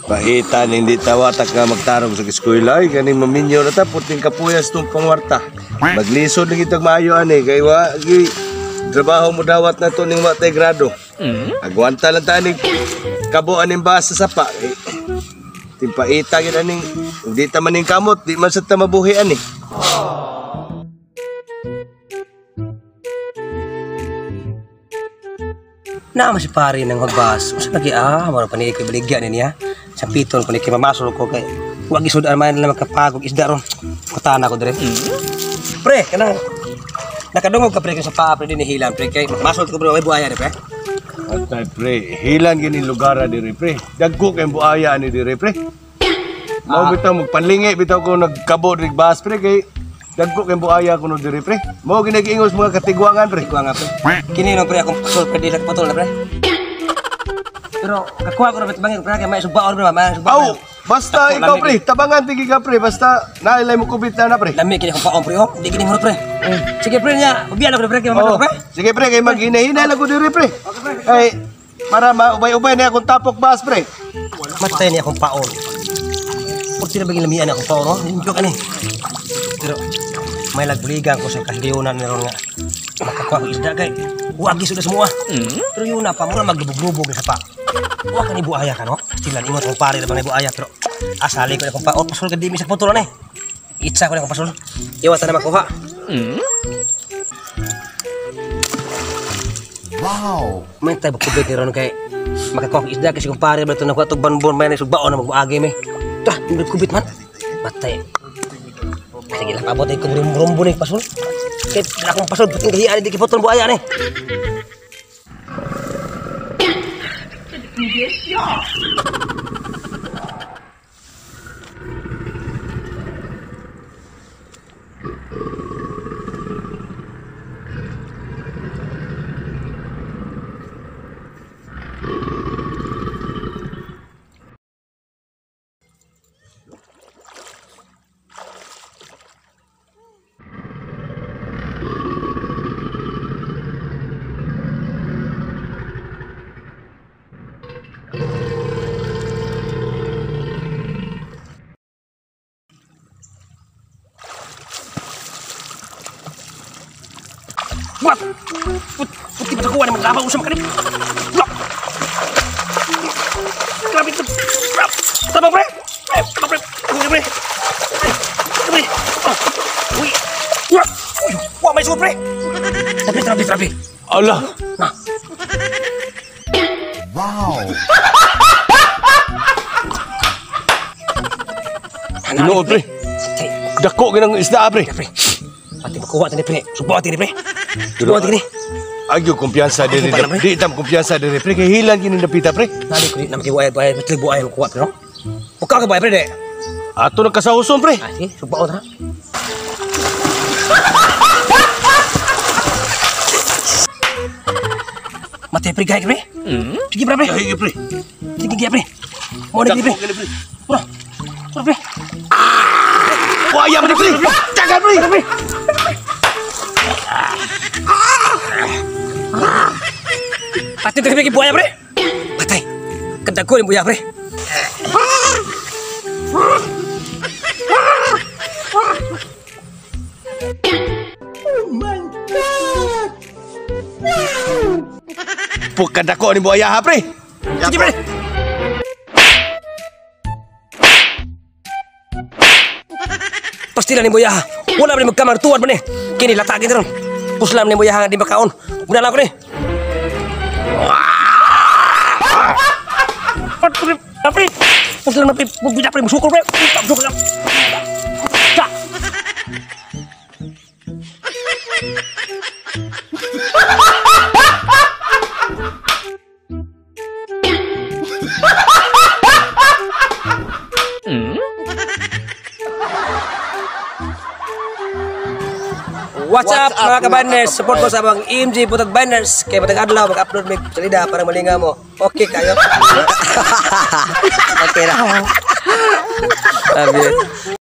Pahitan, hindi tawatak nga magtarong sa eskwela. Ay, ganing maminyo na ta, puting kapuyas itong pangwarta. Maglisod lagi itong maayo, ani. Kay wa, gi, trabaho mo dawat na to ning wa tay grado. Agwanta lang ta, aning kabuan ning basa sa sapa. Eh, timpaita gid aning, hindi ta maning kamot, di man sa ta mabuhi ani. Naama si pare ng magbas. Usa lagi mao pa ni kay baligya ni niya. Sa piton ko ni kay mamasol ko kay wa gisud man lang makapagog isda ron. Kutana ko dire. Pre, kana nakadungog ka pre sa paa pre dinhi hilan pre kay masol ko pre way buaya ni pre. Atay pre, hilan gini lugar diri pre. Dagko kay buaya ani diri pre. Mao bitaw magpanlingi bitaw ko nagkabo diri bas pre kay dagko kay buaya kuno diri pre. Mao ginagiingos mga katigwangan pre. Tigwangan pre. Kini no pre akong pasol pre dili patol na pre. Pero kakuha ko na bangin pre kay may subaon pre, may subaon. Aw, basta ikaw pre, tabangan tigi ka pre, basta nailay mo kubit na pre. Lami kini akong paon pre, oh, di kini mo pre. Sige pre nya, ubiyan ako pre kay mamasol pre. Sige pre, kay maghinay-hinay lang ko diri pre. Ay, para maubay-ubay na akong tapok bas pre. Matay ni akong paon. Purti na baging lamian akong paon, oh. Enjoy ka ni. Pero may lagbuligan ko sa kahiliunan meron nga makakuha ko isda kay wagi sudah semua. Pero yun na pa mura maglubog-lubog sa pa. Wa ka ni buaya ka no? Pastilan ingot kong pare na bang buaya pero asali ko na akong paon pasol ka di mi sa putol na eh. Itsa ko na akong pasol. Iwata na makuha. Wow. May tayo kubit ni ron kay makakuha ko isda kasi kung pare ba ito nakuha itong banbon may nasubaon na magbuagi may. Tah, hindi kubit man. Matay. Sige lang, abot ay kumrumbo ni pasol. Kaya akong pasol, puting kahiyaan, hindi kipotol buaya ni. What? Puti pa nakuha na maglabaw sa makanip. Grabe ito. Tama pre! Tama pre! Tama pre! Pre! Uy! Uy! Wah, may suot pre! Trabi, trabi, trabi! Ala! Na! Wow! Tinuod pre! Dako ginang isda pre! Pre! Pati makuha tani pre! Subuha tani pre! Subuha tani! Agyo kumpiyansa diri. Di tam kumpiyansa diri pre kay hilan kini napita pre. Nali ko di na makibuaya buaya matli buaya makuha pre no. Buka ka buaya pre de. Ato nagkasahuson pre. Ah sige, subuha ta. Matay pre gay pre. Sige pre pre. Sige pre. Sige pre. Mo na pre. Pura. Pura pre. Buaya pre pre. Jaga pre. Pati terima kasih buaya pre. Patay. Kedako ni buaya pre. Oh my God. Wow. Pukadako ni buaya ha pre. Sige pre. Pastilah ni buaya. Wala pre magkamar tuad man ni. Kini latagin ron. Puslam ni buaya di makaon. Guna lang ko ni. Pre, puslam pre, bugda pre, musuko pre, musuko. Ta. What's up mga kabanners? Support ko sa abang MG Butag Banners. Kaya matag adlaw mag-upload mig salida para malinga mo. Okay kayo. Okay na. Sabi.